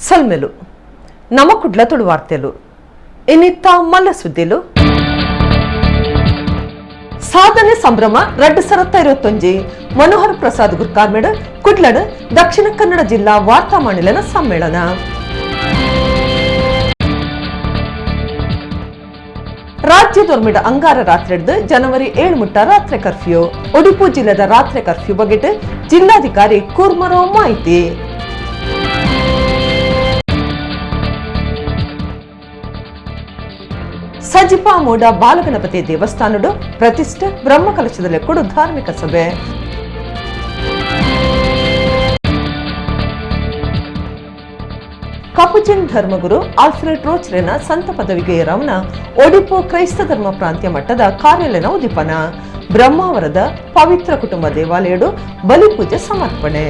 ಸೊಲ್ಮೆಲು ನಮ ಕುಡ್ಲ ತುಳು ವಾರ್ತೆಲು ಇನಿತ್ತ ಮಲ್ಲ ಸುದ್ದಿಲು. ಸಾಧನೆ ಸಂಭ್ರಮ 2021 ಮನೋಹರ್ ಪ್ರಸಾದ್ ಗುರ್ಕಾರ್ಮೆಡ್ ಕುಡ್ಲಡ್ ದಕ್ಷಿಣ ಕನ್ನಡ ಜಿಲ್ಲಾ ವಾರ್ತಾ ಮಾಣಿಲನ ಸಮ್ಮೇಳನ. ರಾಜ್ಯದೊರ್ಮಿಡ ಅಂಗಾರ ರಾತ್ರಿ ಜನವರಿ 7 ಮುಟ್ಟ ರಾತ್ರಿ ಕರ್ಫ್ಯೂ. ಉಡುಪು ಜಿಲ್ಲೆದ ರಾತ್ರಿ ಕರ್ಫ್ಯೂ ಬಗ್ಗೆ ಜಿಲ್ಲಾಧಿಕಾರಿ ಕೂರ್ಮರಾವ್ ಮಾಹಿತಿ. ಸಜಿಪಾ ಮೂಡ ಬಾಲಗಣಪತಿ ದೇವಸ್ಥಾನಡು ಪ್ರತಿಷ್ಠೆ ಬ್ರಹ್ಮಕಲಶದಲ್ಲಿ ಕೊಡು ಧಾರ್ಮಿಕ ಸಭೆ. ಕಪುಚಿನ್ ಧರ್ಮಗುರು ಆಲ್ಫ್ರೆಡ್ ರೋಚ್ರೆನ ಸಂತ ಪದವಿಗೆ ರವನ ಒಡಿಪು ಕ್ರೈಸ್ತ ಧರ್ಮ ಪ್ರಾಂತ್ಯ ಮಟ್ಟದ ಕಾರ್ಯಾಲಯನ ಉದ್ದೀಪನ. ಬ್ರಹ್ಮಾವರದ ಪವಿತ್ರ ಕುಟುಂಬ ದೇವಾಲಯಡು ಬಲಿಪೂಜೆ ಸಮರ್ಪಣೆ.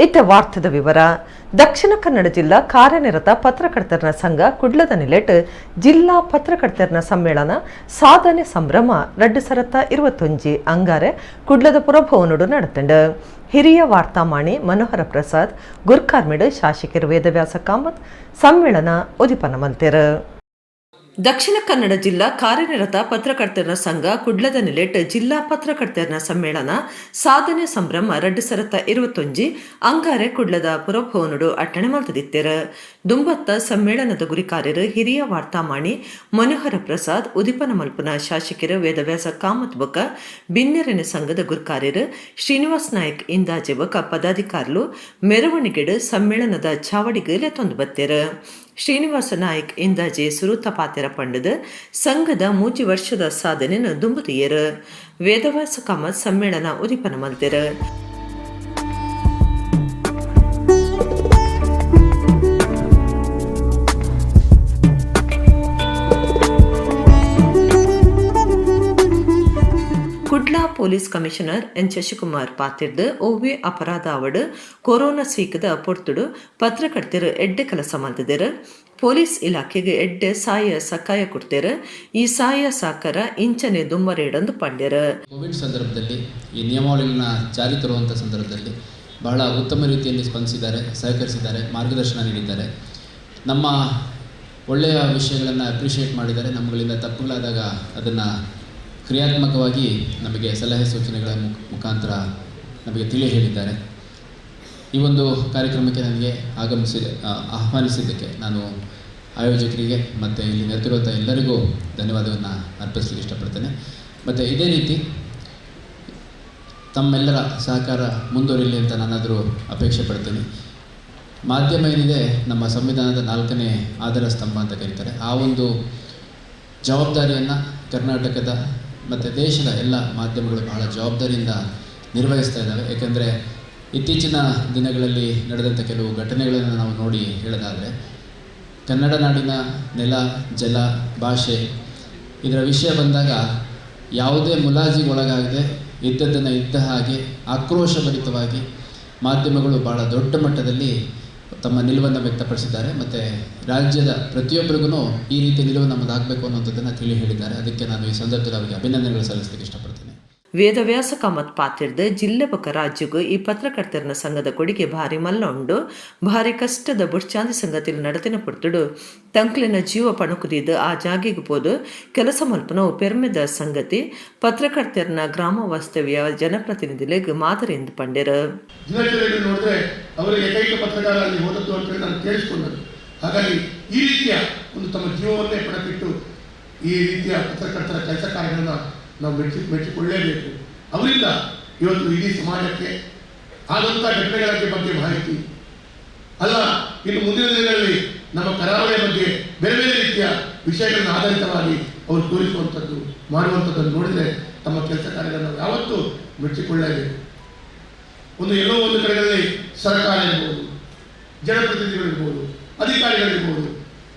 ಇತ್ತ ವಾರ್ತದ ವಿವರ. ದಕ್ಷಿಣ ಕನ್ನಡ ಜಿಲ್ಲಾ ಕಾರ್ಯನಿರತ ಪತ್ರಕರ್ತರನ ಸಂಘ ಕುಡ್ಲದ ನಿಲೆಟ್ ಜಿಲ್ಲಾ ಪತ್ರಕರ್ತರನ ಸಮ್ಮೇಳನ ಸಾಧನೆ ಸಂಭ್ರಮ 2021 ಅಂಗಾರೆ ಕುಡ್ಲದ ಪುರಭವನಡು ನಡೆತಂಡು. ಹಿರಿಯ ವಾರ್ತಾಮಾಣಿ ಮನೋಹರ ಪ್ರಸಾದ್ ಗುರ್ಕಾರ್ಮೆಡ್ ಶಾಸಕರು ವೇದವ್ಯಾಸ ಕಾಮತ್ ಸಮ್ಮೇಳನ ಉದ್ದೀಪನ ಮಲ್ತೆರು. ದಕ್ಷಿಣ ಕನ್ನಡ ಜಿಲ್ಲಾ ಕಾರ್ಯನಿರತ ಪತ್ರಕರ್ತರ ಸಂಘ ಕುಡ್ಲದ ನಿಲೆಟ್ ಜಿಲ್ಲಾ ಪತ್ರಕರ್ತರ ಸಮ್ಮೇಳನ ಸಾಧನೆ ಸಂಭ್ರಮ 2021 ಅಂಗಾರೆ ಕುಡ್ಲದ ಪುರಭವನಡು ಅಟ್ಟಣೆ ಮಲ್ತದಿತ್ತೆರು. ದುಂಬತ್ತ ಸಮ್ಮೇಳನದ ಗುರಿಕಾರ್ಯರು ಹಿರಿಯ ವಾರ್ತಾಮಾಣಿ ಮನೋಹರ ಪ್ರಸಾದ್ ಉದಿಪನ ಮಲ್ಪನ ಶಾಸಕರು ವೇದವ್ಯಾಸ ಕಾಮತ್ ಬೊಕ ಬಿನ್ನೆರೆನ ಸಂಘದ ಗುರುಕಾರ್ಯರು ಶ್ರೀನಿವಾಸ್ ನಾಯಕ್ ಇಂದಾಜೆ ಬೊಕ ಪದಾಧಿಕಾರಿಲು ಮೆರವಣಿಗೆಡು ಸಮ್ಮೇಳನದ ಚಾವಡಿಗೆ ಲೆತ್ತೊಂದು ಬತ್ತೆರು. ಶ್ರೀನಿವಾಸ ನಾಯಕ್ ಇಂದಾಜೆ ಸುರುತ ಪಾತೆರ ಪಂಡದ ಸಂಘದ 3 ವರ್ಷದ ಸಾಧನೆಯನ್ನು ದುಂಬುದಿಯರು. ವೇದವ್ಯಾಸ ಕಾಮತ್ ಸಮ್ಮೇಳನ ಉದಿಪನ ಮಲ್ತೆರು. Kudla police commissioner N Shashikumar ಪಾತಿರ್ದು ಒವ್ವೆ ಅಪರಾಧ ಅವಡು ಕೊರೋನಾ ಸೀಕದ ಪೊರ್ತುಡು ಪತ್ರಕರ್ತರು ಎಡ್ಡೆ ಕೆಲಸ ಮಲ್ತಿದ್ದೇರು. ಪೊಲೀಸ್ ಇಲಾಖೆಗೆ ಎಡ್ಡೆ ಸಾಯ ಸಕಾಯ ಕೊಡ್ತೇರು. ಈ ಸಾಯ ಸಾಕರ ಇಂಚನೆ ದುಮ್ಮರೇಡಂದು ಪಂಡ್ಯರು. ಕೋವಿಡ್ ಸಂದರ್ಭದಲ್ಲಿ ಈ ನಿಯಮಾವಳಿಗಳನ್ನ ಜಾರಿ ತರುವಂಥ ಸಂದರ್ಭದಲ್ಲಿ ಬಹಳ ಉತ್ತಮ ರೀತಿಯಲ್ಲಿ ಸ್ಪಂದಿಸಿದ್ದಾರೆ, ಸಹಕರಿಸಿದ್ದಾರೆ, ಮಾರ್ಗದರ್ಶನ ನೀಡಿದ್ದಾರೆ. ನಮ್ಮ ಒಳ್ಳೆಯ ವಿಷಯಗಳನ್ನು ಅಪ್ರಿಷಿಯೇಟ್ ಮಾಡಿದ್ದಾರೆ. ನಮ್ಮಗಳಿಂದ ತಪ್ಪುಗಳಾದಾಗ ಅದನ್ನು ಕ್ರಿಯಾತ್ಮಕವಾಗಿ ನಮಗೆ ಸಲಹೆ ಸೂಚನೆಗಳ ಮುಖಾಂತರ ನಮಗೆ ತಿಳಿ ಹೇಳಿದ್ದಾರೆ. ಈ ಒಂದು ಕಾರ್ಯಕ್ರಮಕ್ಕೆ ನನಗೆ ಆಹ್ವಾನಿಸಿದ್ದಕ್ಕೆ ನಾನು ಆಯೋಜಕರಿಗೆ ಮತ್ತು ಇಲ್ಲಿ ನೆರೆದಿರುವಂಥ ಎಲ್ಲರಿಗೂ ಧನ್ಯವಾದವನ್ನು ಅರ್ಪಿಸಲಿಕ್ಕೆ ಇಷ್ಟಪಡ್ತೇನೆ. ಮತ್ತು ಇದೇ ರೀತಿ ತಮ್ಮೆಲ್ಲರ ಸಹಕಾರ ಮುಂದುವರಿಯಲಿ ಅಂತ ನಾನಾದರೂ ಅಪೇಕ್ಷೆ ಪಡ್ತೀನಿ. ಮಾಧ್ಯಮ ಏನಿದೆ ನಮ್ಮ ಸಂವಿಧಾನದ 4ನೇ ಆಧಾರ ಸ್ತಂಭ ಅಂತ ಕರೀತಾರೆ. ಆ ಒಂದು ಜವಾಬ್ದಾರಿಯನ್ನು ಕರ್ನಾಟಕದ ಮತ್ತು ದೇಶದ ಎಲ್ಲ ಮಾಧ್ಯಮಗಳು ಬಹಳ ಜವಾಬ್ದಾರಿಯಿಂದ ನಿರ್ವಹಿಸ್ತಾ ಇದ್ದಾವೆ. ಏಕೆಂದರೆ ಇತ್ತೀಚಿನ ದಿನಗಳಲ್ಲಿ ನಡೆದಂಥ ಕೆಲವು ಘಟನೆಗಳನ್ನು ನಾವು ನೋಡಿ ಹೇಳೋದಾದರೆ, ಕನ್ನಡ ನಾಡಿನ ನೆಲ, ಜಲ, ಭಾಷೆ ಇದರ ವಿಷಯ ಬಂದಾಗ ಯಾವುದೇ ಮುಲಾಜಿಗೊಳಗಾಗದೆ ಇದ್ದದ್ದನ್ನು ಇದ್ದ ಹಾಗೆ ಆಕ್ರೋಶಭರಿತವಾಗಿ ಮಾಧ್ಯಮಗಳು ಭಾಳ ದೊಡ್ಡ ಮಟ್ಟದಲ್ಲಿ ತಮ್ಮ ನಿಲುವನ್ನು ವ್ಯಕ್ತಪಡಿಸಿದ್ದಾರೆ. ಮತ್ತು ರಾಜ್ಯದ ಪ್ರತಿಯೊಬ್ಬರಿಗೂ ಈ ರೀತಿಯ ನಿಲುವು ನಮ್ಮದಾಗಬೇಕು ಅನ್ನುವಂಥದ್ದನ್ನು ತಿಳಿ ಹೇಳಿದ್ದಾರೆ. ಅದಕ್ಕೆ ನಾನು ಈ ಸಂದರ್ಭದಲ್ಲಿ ಅವರಿಗೆ ಅಭಿನಂದನೆಗಳು ಸಲ್ಲಿಸಲಿಕ್ಕೆ ಇಷ್ಟಪಡ್ತೇನೆ. ವೇದವ್ಯಾಸ ಕಾಮತ್ ಪಾತಿರ್ದು ಜಿಲ್ಲೆ ಬೊಕ ರಾಜ್ಯಗೂ ಈ ಪತ್ರಕರ್ತರನ ಸಂಘದ ಕೊಡುಗೆ ಭಾರಿ ಮಲ್ಲ ಉಂಡು. ಭಾರಿ ಕಷ್ಟದ ಬುಡ್ಚಾಂದಿ ಸಂಗತಿಲಿ ನಡತಿನ ಪುರ್ತುಡು ತಂಕ್ಲಿನ ಜೀವ ಪಣಕುದಿದ್ದು ಆ ಜಾಗೆಗೆ ಪೋದು ಕೆಲಸ ಮಲ್ಪನ ಪೆರ್ಮೆದ ಸಂಗತಿ. ಪತ್ರಕರ್ತರನ ಗ್ರಾಮ ವಾಸ್ತವ್ಯ ಜನಪ್ರತಿನಿಧಿಗಳಿಗೆ ಮಾದರಿ ಎಂದು ಪಂಡ್ಯರು. ದಿನಚರಿಗಳು ನೋಡಿದ್ರೆ ಅವರು ಏಕೈಕ ಪತ್ರಕಾರ ಅಲ್ಲಿ ಹೋದದ್ದು ಅಂತೇಳಿ ನಾನು ಕೇಳಿಸ್ಕೊಂಡದ್ದು. ಹಾಗಾಗಿ ಈ ರೀತಿಯ ಒಂದು ತಮ್ಮ ಜೀವವನ್ನೇ ಪಣಕಿಟ್ಟು ಈ ರೀತಿಯ ಪತ್ರಕರ್ತರ ಕೆಲಸ ಕಾರ್ಯಗಳನ್ನು ನಾವು ಮೆಚ್ಚಿಕೊಳ್ಳೇಬೇಕು. ಅವರಿಂದ ಇವತ್ತು ಇಡೀ ಸಮಾಜಕ್ಕೆ ಆದಂಥ ಘಟನೆಗಳ ಬಗ್ಗೆ ಮಾಹಿತಿ ಅಲ್ಲ, ಇನ್ನು ಮುಂದಿನ ದಿನಗಳಲ್ಲಿ ನಮ್ಮ ಕರಾವಳಿಯ ಬಗ್ಗೆ ಬೇರೆ ಬೇರೆ ರೀತಿಯ ವಿಷಯಗಳನ್ನು ಆಧಾರಿತವಾಗಿ ಅವರು ತೋರಿಸುವಂಥದ್ದು ಮಾಡುವಂಥದ್ದನ್ನು ನೋಡಿದರೆ ತಮ್ಮ ಕೆಲಸ ಕಾರ್ಯಗಳನ್ನು ನಾವು ಯಾವತ್ತೂ ಮೆಚ್ಚಿಕೊಳ್ಳೇಬೇಕು. ಒಂದು ಎಲ್ಲೋ ಒಂದು ಕಡೆಗಳಲ್ಲಿ ಸರ್ಕಾರ ಇರ್ಬೋದು, ಜನಪ್ರತಿನಿಧಿಗಳಿರ್ಬೋದು, ಅಧಿಕಾರಿಗಳಿರ್ಬೋದು,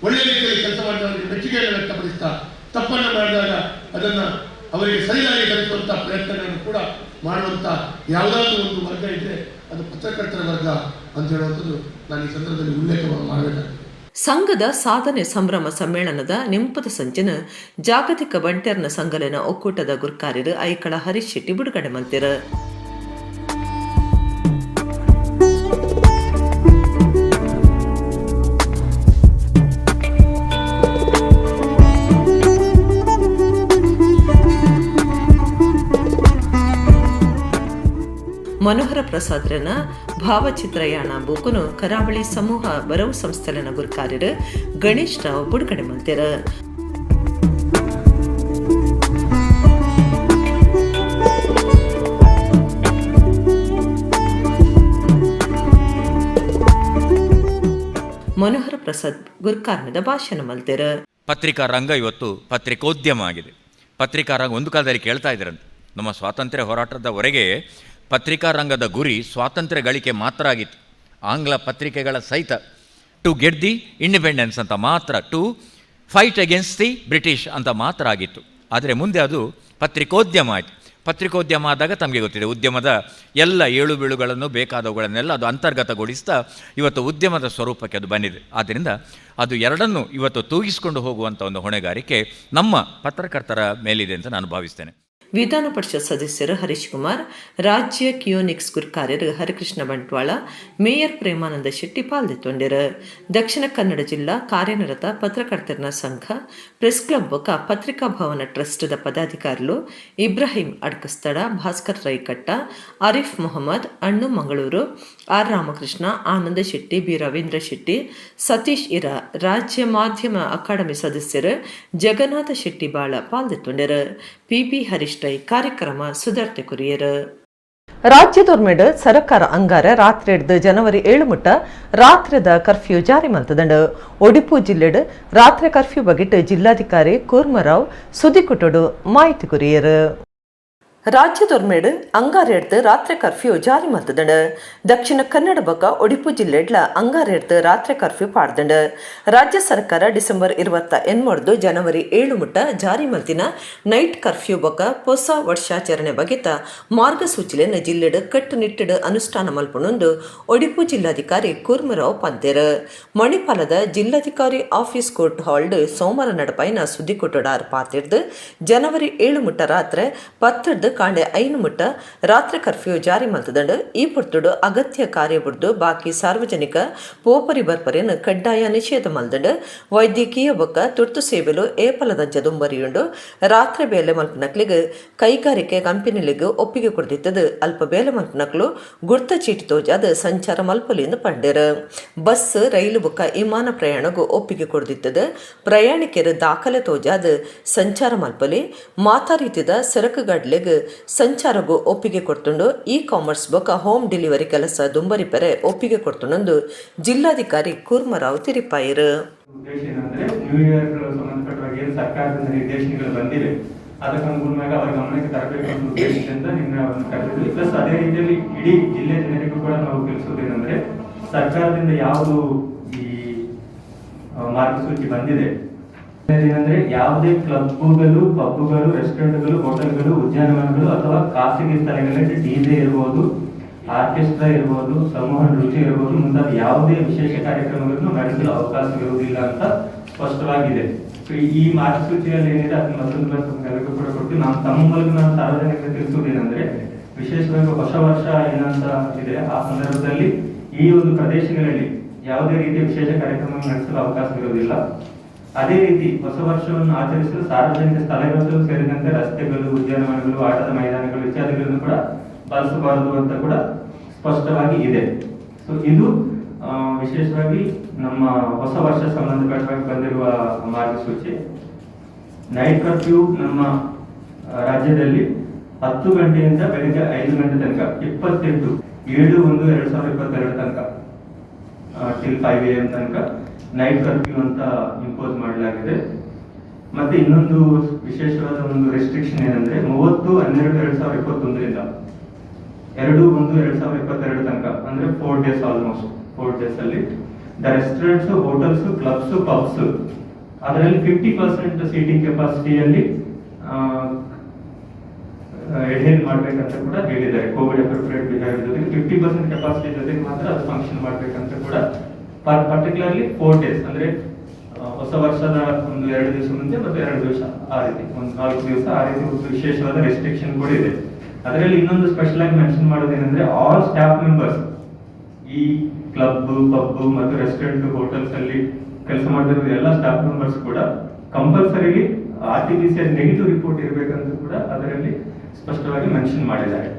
ಒಳ್ಳೆಯ ರೀತಿಯಲ್ಲಿ ಕೆಲಸ ಮಾಡಿದವರಿಗೆ ಮೆಚ್ಚುಗೆಯನ್ನು ವ್ಯಕ್ತಪಡಿಸ್ತಾ ತಪ್ಪನ್ನು ಮಾಡಿದಾಗ ಅದನ್ನು ಅವರಿಗೆ ಸರಿಯಾಗಿ ಕಲಿಸುವಂಥ ಪ್ರಯತ್ನಗಳನ್ನು ಕೂಡ ಮಾಡುವಂಥ ಯಾವುದಾದ್ರೂ ಒಂದು ವರ್ಗ ಇದ್ದರೆ ಅದು ಪತ್ರಕರ್ತರ ವರ್ಗ ಅಂತ ಹೇಳುವಂಥದ್ದು ನಾನು ಈ ಸಂದರ್ಭದಲ್ಲಿ ಉಲ್ಲೇಖ ಮಾಡಬೇಕಾಗ್ತದೆ. ಸಂಘದ ಸಾಧನೆ ಸಂಭ್ರಮ ಸಮ್ಮೇಳನದ ನಿಂಪದ ಸಂಚಿನ ಜಾಗತಿಕ ಬಂಟೆರ್ನ ಸಂಘಲನ ಒಕ್ಕೂಟದ ಗುರ್ಕಾರ್ಯರು ಐಕಳ ಹರೀಶ್ ಶೆಟ್ಟಿ ಬಿಡುಗಡೆ ಮಲ್ತೆರು. ಪ್ರಸಾದ್ರನ ಭಾವಚಿತ್ರಯಾಣ ಬೂಕುನು ಕರಾವಳಿ ಸಮೂಹ ಬರವು ಸಂಸ್ಥೆಲನ ಗುರುಕಾರ್ಯರು ಗಣೇಶ್ ರಾವ್ ಬುಡುಗಡೆ ಮಲ್ತೆರ್. ಮನೋಹರ ಪ್ರಸಾದ್ ಗುರುಕಾರ್ಮದ ಭಾಷಣ ಮಲ್ತೆರ್. ಪತ್ರಿಕಾ ರಂಗ ಇವತ್ತು ಪತ್ರಿಕೋದ್ಯಮ ಆಗಿದೆ. ಪತ್ರಿಕಾ ರಂಗ ಒಂದು ಕಾಲದಲ್ಲಿ ಕೇಳ್ತಾ ಇದ್ರಂತೆ, ನಮ್ಮ ಸ್ವಾತಂತ್ರ್ಯ ಹೋರಾಟದವರೆಗೆ ಪತ್ರಿಕಾ ರಂಗದ ಗುರಿ ಸ್ವಾತಂತ್ರ್ಯ ಗಳಿಕೆ ಮಾತ್ರ ಆಗಿತ್ತು. ಆಂಗ್ಲ ಪತ್ರಿಕೆಗಳ ಸಹಿತ to get the independence ಅಂತ ಮಾತ್ರ, to fight against the British ಅಂತ ಮಾತ್ರ ಆಗಿತ್ತು. ಆದರೆ ಮುಂದೆ ಅದು ಪತ್ರಿಕೋದ್ಯಮ ಆಯಿತು. ಪತ್ರಿಕೋದ್ಯಮ ಆದಾಗ ತಮಗೆ ಗೊತ್ತಿದೆ, ಉದ್ಯಮದ ಎಲ್ಲ ಏಳು ಬೀಳುಗಳನ್ನು ಬೇಕಾದವುಗಳನ್ನೆಲ್ಲ ಅದು ಅಂತರ್ಗತಗೊಳಿಸ್ತಾ ಇವತ್ತು ಉದ್ಯಮದ ಸ್ವರೂಪಕ್ಕೆ ಅದು ಬಂದಿದೆ. ಆದ್ದರಿಂದ ಅದು ಎರಡನ್ನೂ ಇವತ್ತು ತೂಗಿಸಿಕೊಂಡು ಹೋಗುವಂಥ ಒಂದು ಹೊಣೆಗಾರಿಕೆ ನಮ್ಮ ಪತ್ರಕರ್ತರ ಮೇಲಿದೆ ಅಂತ ನಾನು ಭಾವಿಸ್ತೇನೆ. ವಿಧಾನ ಪರಿಷತ್ ಸದಸ್ಯರು ಹರೀಶ್ ಕುಮಾರ್, ರಾಜ್ಯ ಕಿಯೋನಿಕ್ಸ್ ಗುರುಕಾರ್ಯರು ಹರಿಕೃಷ್ಣ ಬಂಟ್ವಾಳ, ಮೇಯರ್ ಪ್ರೇಮಾನಂದ ಶೆಟ್ಟಿ ಪಾಲ್ದಿತ್ತೊಂಡಿರು. ದಕ್ಷಿಣ ಕನ್ನಡ ಜಿಲ್ಲಾ ಕಾರ್ಯನಿರತ ಪತ್ರಕರ್ತರ ಸಂಘ, ಪ್ರೆಸ್ ಕ್ಲಬ್ ಬೊಕ ಪತ್ರಿಕಾ ಭವನ ಟ್ರಸ್ಟ್ದ ಪದಾಧಿಕಾರಿಗಳು ಇಬ್ರಾಹಿಂ ಅಡ್ಕಸ್ತಡ, ಭಾಸ್ಕರ್ ರೈಕಟ್ಟ, ಆರಿಫ್ ಮೊಹಮ್ಮದ್, ಅಣ್ಣು ಮಂಗಳೂರು, ಆರ್ ರಾಮಕೃಷ್ಣ, ಆನಂದ ಶೆಟ್ಟಿ, ಬಿ ರವೀಂದ್ರ ಶೆಟ್ಟಿ, ಸತೀಶ್ ಇರಾ, ರಾಜ್ಯ ಮಾಧ್ಯಮ ಅಕಾಡೆಮಿ ಸದಸ್ಯರು ಜಗನ್ನಾಥ ಶೆಟ್ಟಿ ಬಾಳ ಪಾಲ್ದಿತ್ತೊಂಡಿರು. ಪಿಬಿ ಹರೀಶ್ ರೈ ಕಾರ್ಯಕ್ರಮ ಸುಧಾರ್ತೆ ಕುರಿಯರು. ರಾಜ್ಯದೊರ್ಮೆಡ್ ಸರಕಾರ ಅಂಗಾರ ರಾತ್ರಿ ಹಿಡ್ದು ಜನವರಿ 7 ಮುಟ್ಟ ರಾತ್ರಿದ ಕರ್ಫ್ಯೂ ಜಾರಿ ಮಲ್ತದಂಡು. ಒಡಿಪು ಜಿಲ್ಲೆಡ್ ರಾತ್ರಿ ಕರ್ಫ್ಯೂ ಬಗೆಟ್ ಜಿಲ್ಲಾಧಿಕಾರಿ ಕೂರ್ಮರಾವ್ ಸುದ್ದಿಕುಟುಡು ಮಾಹಿತಿ ಕುರಿಯರು. ರಾಜ್ಯದೊರ್ಮೆಡ್ ಅಂಗಾರ ಹಿಡ್ದು ರಾತ್ರಿ ಕರ್ಫ್ಯೂ ಜಾರಿ ಮಲ್ತದಂಡು. ದಕ್ಷಿಣ ಕನ್ನಡ ಬೊಕ ಒಡಿಪು ಜಿಲ್ಲೆಡ್ಲ ಅಂಗಾರ ಹಿಡ್ದು ರಾತ್ರಿ ಕರ್ಫ್ಯೂ ಪಾಡ್ದಂಡು. ರಾಜ್ಯ ಸರ್ಕಾರ ಡಿಸೆಂಬರ್ 28 ಜನವರಿ 7 ಮುಟ್ಟ ಜಾರಿ ಮಲ್ತಿನ ನೈಟ್ ಕರ್ಫ್ಯೂ ಬೊಕ ಹೊಸ ವರ್ಷಾಚರಣೆ ಬಗೆತ ಮಾರ್ಗಸೂಚಿಲೆನ್ ಜಿಲ್ಲೆಡ್ ಕಟ್ಟುನಿಟ್ಟಿಡು ಅನುಷ್ಠಾನ ಮಲ್ಪುನೊಂದು ಒಡಿಪು ಜಿಲ್ಲಾಧಿಕಾರಿ ಕೂರ್ಮರಾವ್ ಪಂತೆರ್. ಮಣಿಪಾಲದ ಜಿಲ್ಲಾಧಿಕಾರಿ ಆಫೀಸ್ ಕೋರ್ಟ್ ಹಾಲ್ಡ್ ಸೋಮವಾರ ನಡಪಾಯಿನ ಸುದ್ದಿಕೂಟೊಡಾರ್ ಪಾತಿರ್ದು ಜನವರಿ 7 ಮುಟ್ಟ ರಾತ್ರಿ 10 ಕಾಂಡೆ 5 ಮುಟ್ಟ ರಾತ್ರಿ ಕರ್ಫ್ಯೂ ಜಾರಿ ಮಲ್ತದಂಡು. ಈ ಪೊರ್ತುಡು ಅಗತ್ಯ ಕಾರ್ಯ ಬುಡ್ದು ಬಾಕಿ ಸಾರ್ವಜನಿಕ ಪೋಪರಿ ಬರ್ಪರೆನ್ ಕಡ್ಡಾಯ ನಿಷೇಧ ಮಲ್ದಂಡು. ವೈದ್ಯಕೀಯ ಬೊಕ್ಕ ತುರ್ತು ಸೇವೆಲು ಏಪಲದಂಚ ದುಂಬರಿಯುಂಡು. ರಾತ್ರಿ ಬೇಲೆ ಮಲ್ಪನಕ್ಲಿಗ್ ಕೈಗಾರಿಕೆ ಕಂಪನಿಲಿಗ್ ಒಪ್ಪಿಗೆ ಕೊಡ್ದಿತ್ತದು. ಅಲ್ಪ ಬೇಲೆ ಮಲ್ಪನಕ್ಲು ಗುರ್ತ ಚೀಟಿ ತೋಜಾದ ಸಂಚಾರ ಮಲ್ಪೊಲಿ ಎಂದು ಪಂಡೆರ್. ಬಸ್, ರೈಲು ಬೊಕ್ಕ ವಿಮಾನ ಪ್ರಯಾಣಗೂ ಒಪ್ಪಿಗೆ ಕೊಡ್ದಿತ್ತದು. ಪ್ರಯಾಣಿಕರು ದಾಖಲೆ ತೋಜಾದ ಸಂಚಾರ ಮಲ್ಪೊಲಿ. ಮಾತಾ ರೀತಿದ ಸರಕುಗಾಡ್ಲೆಗ್ ಸಂಚಾರಗೂ ಒಪ್ಪಿಗೆ ಕೊಡ್ತುಂಡು. ಇ ಕಾಮರ್ಸ್ ಬೊಕ್ಕ ಹೋಮ್ ಡೆಲಿವರಿ ಕೆಲಸ ದುಂಬರಿಪೆರೆ ಒಪ್ಪಿಗೆ ಕೊಡ್ತುಂಡು ಜಿಲ್ಲಾಧಿಕಾರಿ ಕೂರ್ಮರಾವ್ ತಿರಿಪಾಯಿರು. ಉದ್ದೇಶ ಏನಂದ್ರೆ, ನ್ಯೂ ಇಯರ್ ಸಂಬಂಧಪಟ್ಟವಾಗಿ ಏನು ಸರ್ಕಾರದಿಂದ ನಿರ್ದೇಶನಗಳು ಬಂದಿವೆ, ಅದಕ್ಕೆ ಅನುಗುಣವಾಗಿ ಅವರ ಗಮನಕ್ಕೆ ತರಬೇಕು ಅನ್ನೋ ಉದ್ದೇಶದಿಂದ ನಿನ್ನೆ ಅವರನ್ನು ಕರೆದಿದ್ವಿ. ಪ್ಲಸ್ ಅದೇ ರೀತಿಯಲ್ಲಿ ಇಡೀ ಜಿಲ್ಲೆ ಜನರಿಗೂ ಕೂಡ ನಾವು ತಿಳಿಸೋದೇನೆಂದ್ರೆ, ಸರ್ಕಾರದಿಂದ ಯಾವುದು ಈ ಮಾರ್ಗಸೂಚಿ ಬಂದಿದೆ ಏನಂದ್ರೆ, ಯಾವುದೇ ಕ್ಲಬ್ಗಳು, ಪಬ್ಗಳು, ರೆಸ್ಟೋರೆಂಟ್ಗಳು, ಹೋಟೆಲ್ಗಳು, ಉದ್ಯಾನವನಗಳು ಅಥವಾ ಖಾಸಗಿ ಸ್ಥಳಗಳಲ್ಲಿ ಡಿಜೆ ಇರಬಹುದು, ಆರ್ಕೆಸ್ಟ್ರಾ ಇರಬಹುದು, ಸಮೂಹ ನೃತ್ಯ ಇರಬಹುದು, ಮುಂತಾದ ಯಾವುದೇ ವಿಶೇಷ ಕಾರ್ಯಕ್ರಮಗಳನ್ನು ನಡೆಸಲು ಅವಕಾಶವಿರುವುದಿಲ್ಲ ಅಂತ ಸ್ಪಷ್ಟವಾಗಿದೆ. ಸೊ ಈ ಮಾರ್ಗಸೂಚಿಯಲ್ಲಿ ಏನಿದೆ ಅದನ್ನ ಮತ್ತೊಂದು ಬಾರಿ ತಮ್ಗೆಲ್ಲರಿಗೂ ಕೂಡ ಕೊಡ್ತೀವಿ. ನಾವು ತಮ್ಮ ಮೂಲಕ ನಾನು ಸಾರ್ವಜನಿಕರಿಗೆ ತಿಳಿಸುವುದೇನೆಂದ್ರೆ, ವಿಶೇಷವಾಗಿ ಹೊಸ ವರ್ಷ ಏನಂತ ಇದೆ, ಆ ಸಂದರ್ಭದಲ್ಲಿ ಈ ಒಂದು ಪ್ರದೇಶಗಳಲ್ಲಿ ಯಾವುದೇ ರೀತಿಯ ವಿಶೇಷ ಕಾರ್ಯಕ್ರಮ ನಡೆಸಲು ಅವಕಾಶವಿರುವುದಿಲ್ಲ. ಅದೇ ರೀತಿ ಹೊಸ ವರ್ಷವನ್ನು ಆಚರಿಸಲು ಸಾರ್ವಜನಿಕ ಸ್ಥಳಗಳು ಸೇರಿದಂತೆ ರಸ್ತೆಗಳು, ಉದ್ಯಾನವನಗಳು, ಆಟದ ಮೈದಾನಗಳು ಇತ್ಯಾದಿಗಳನ್ನು ಕೂಡ ಬಳಸಬಾರದು ಅಂತ ಕೂಡ ಸ್ಪಷ್ಟವಾಗಿ ಇದೆ. ಸೊ ಇದು ವಿಶೇಷವಾಗಿ ನಮ್ಮ ಹೊಸ ವರ್ಷ ಸಂಬಂಧಪಟ್ಟವಾಗಿ ಬಂದಿರುವ ಮಾರ್ಗಸೂಚಿ. ನೈಟ್ ಕರ್ಫ್ಯೂ ನಮ್ಮ ರಾಜ್ಯದಲ್ಲಿ 10 ಗಂಟೆಯಿಂದ ಬೆಳಿಗ್ಗೆ 5 ಗಂಟೆ ತನಕ, 28/7/1 2022 ತನಕ, ಟಿಲ್ 5 AM ತನಕ ನೈಟ್ ಕರ್ಫ್ಯೂ ಅಂತ ಇಂಪೋಸ್ ಮಾಡಲಾಗಿದೆ. ಮತ್ತೆ ಇನ್ನೊಂದು ವಿಶೇಷವಾದ ಒಂದು ರೆಸ್ಟ್ರಿಕ್ಷನ್ ಏನಂದ್ರೆ, 30/12/2021ರಿಂದ 2/1/2022 ತನಕ, ಅಂದ್ರೆ 4 ಡೇಸ್, ಆಲ್ಮೋಸ್ಟ್ 4 ಡೇಸ್ ಅಲ್ಲಿ the restaurants, hotels, clubs, pubs ಅದರಲ್ಲಿ 50% ಸೀಟಿಂಗ್ ಕೆಪಾಸಿಟಿಯಲ್ಲಿ ಎಡ್ಹೇರ್ ಮಾಡ್ಬೇಕಂತ ಕೂಡ ಹೇಳಿದ್ದಾರೆ. ಕೋವಿಡ್ ಅಪ್ರೋಪ್ರಿಯೇಟ್ ಬಿಹೇವಿಯರ್ ಜೊತೆಗೆ 50% ಕೆಪಾಸಿಟಿ ಜೊತೆಗೆ ಮಾತ್ರ ಅದು ಫಂಕ್ಷನ್ ಮಾಡ್ಬೇಕಂತ ಕೂಡ ಪರ್ಟಿಕ್ಯುಲರ್ಲಿ 4 ಡೇಸ್, ಅಂದ್ರೆ ಹೊಸ ವರ್ಷದ ಒಂದು 2 ದಿವಸ ಮುಂಚೆ ಮತ್ತು 2 ದಿವಸ, ಆ ರೀತಿ ಒಂದು 4 ದಿವಸ, ಆ ರೀತಿ ಒಂದು ವಿಶೇಷವಾದ ರೆಸ್ಟ್ರಿಕ್ಷನ್ ಕೂಡ ಇದೆ. ಅದರಲ್ಲಿ ಇನ್ನೊಂದು ಸ್ಪೆಷಲ್ ಆಗಿ ಮೆನ್ಷನ್ ಮಾಡೋದೇನೆಂದ್ರೆ, ಆಲ್ ಸ್ಟಾಫ್ ಮೆಂಬರ್ಸ್, ಈ ಕ್ಲಬ್, ಪಬ್ ಮತ್ತು ರೆಸ್ಟೋರೆಂಟ್, ಹೋಟೆಲ್ಸ್ ಅಲ್ಲಿ ಕೆಲಸ ಮಾಡ್ತಿರೋ ಎಲ್ಲ ಸ್ಟಾಫ್ ಮೆಂಬರ್ಸ್ ಕೂಡ compulsorily RTPCR negative report ಇರಬೇಕಂತ ಕೂಡ ಅದರಲ್ಲಿ ಸ್ಪಷ್ಟವಾಗಿ ಮೆನ್ಷನ್ ಮಾಡಿದ್ದಾರೆ.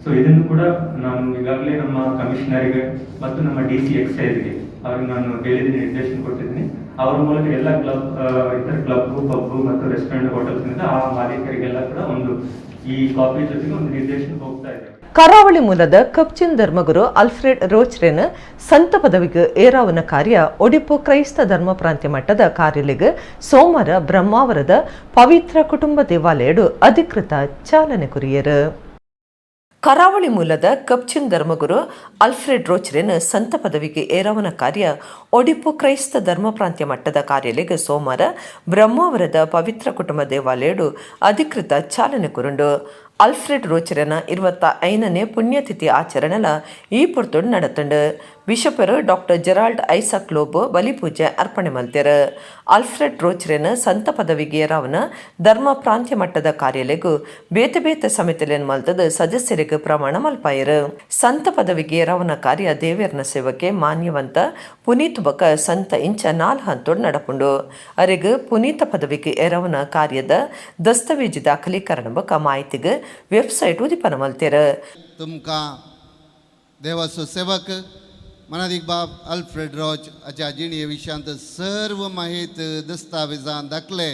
So ಇದನ್ನು ಕೂಡ ನಾನು ಈಗಾಗಲೇ ನಮ್ಮ ಕಮಿಷನರಿಗೆ ಮತ್ತು ನಮ್ಮ ಡಿ ಸಿ ಎಕ್ಸೈಸ್ಗೆ ಅವ್ರಿಗೆ ನಾನು ಹೇಳಿದ್ದೀನಿ, ನಿರ್ದೇಶನ ಕೊಟ್ಟಿದ್ದೀನಿ. ಅವರ ಮೂಲಕ ಎಲ್ಲ ಕ್ಲಬ್, ಇತರ ಕ್ಲಬ್, ಪಬ್ ಮತ್ತು ರೆಸ್ಟೋರೆಂಟ್, ಹೋಟೆಲ್ಸ್ ಇಂದ ಆ ಮಾಲೀಕರಿಗೆಲ್ಲ ಕೂಡ ಒಂದು ಈ ಕಾಪಿ ಜೊತೆಗೆ ಒಂದು ನಿರ್ದೇಶನ ಹೋಗ್ತಾ ಇದೆ. ಕರಾವಳಿ ಮೂಲದ ಕಪ್ಚಿನ್ ಧರ್ಮಗುರು ಅಲ್ಫ್ರೆಡ್ ರೋಚ್ರೆನ್ ಸಂತ ಪದವಿಗೆ ಏರಾವನ ಕಾರ್ಯ ಒಡಿಪು ಕ್ರೈಸ್ತ ಧರ್ಮ ಪ್ರಾಂತ್ಯ ಮಟ್ಟದ ಕಾರ್ಯಲಿಗೆ ಸೋಮವಾರ ಬ್ರಹ್ಮಾವರದ ಪವಿತ್ರ ಕುಟುಂಬ ದೇವಾಲಯಡು ಅಧಿಕೃತ ಚಾಲನೆ ಕುರಿಯರು. ಕರಾವಳಿ ಮೂಲದ ಕಪ್ಚಿನ್ ಧರ್ಮಗುರು ಅಲ್ಫ್ರೆಡ್ ರೋಚ್ರೆನ್ ಸಂತ ಪದವಿಗೆ ಏರಾವನ ಕಾರ್ಯ ಒಡಿಪು ಕ್ರೈಸ್ತ ಧರ್ಮ ಪ್ರಾಂತ್ಯ ಮಟ್ಟದ ಕಾರ್ಯಾಲಯಕ್ಕೆ ಸೋಮವಾರ ಬ್ರಹ್ಮಾವರದ ಪವಿತ್ರ ಕುಟುಂಬ ದೇವಾಲಯಡು ಅಧಿಕೃತ ಚಾಲನೆ ಕುರುಂಡು. ಅಲ್ಫ್ರೆಡ್ ರೋಚರನ 25ನೇ ಪುಣ್ಯತಿಥಿ ಆಚರಣೆಲ ಈ ಪೊರ್ತುಡು ನಡತುಂಡು. ಬಿಷಪರು doctor Gerald Isaac Lobo ಬಲಿಪೂಜೆ ಅರ್ಪಣೆ ಮಲ್ತೆರು. ಅಲ್ಫ್ರೆಡ್ ರೋಚರೆನ್ ಸಂತ ಪದವಿಗೆ ರಾವನ ಧರ್ಮ ಪ್ರಾಂತ್ಯ ಮಟ್ಟದ ಕಾರ್ಯಾಲಯಗೂ ಬೇತೆ ಬೇತೆ ಸಮಿತಿಲೇನ್ ಮಲ್ತದ ಸದಸ್ಯರಿಗೆ ಪ್ರಮಾಣ ಮಲ್ಪಾಯರು. ಸಂತ ಪದವಿಗೆ ರಾವನ ಕಾರ್ಯ ದೇವೇರ್ನ ಸೇವಕೆ, ಮಾನ್ಯವಂತ, ಪುನೀತ್ ಬಕ ಸಂತ ಇಂಚ 4 ಹಂತೋಡ್ ನಡಪುಂಡು. ಅರೆಗ್ ಪುನೀತ ಪದವಿಗೆ ಎರವನ ಕಾರ್ಯದ ದಸ್ತಾವೇಜು ದಾಖಲೀಕರಣ ಬಕ ಮಾಹಿತಿಗೆ ವೆಬ್ಸೈಟ್ ಉದಿಪನ ಮಲ್ತೆರು. तुमकां देवाचो सेवक मनादीक बाब अल्फ्रेड रॉच हाच्या जिणे विशयांत सर्व माहित दस्तावेजां दाखले.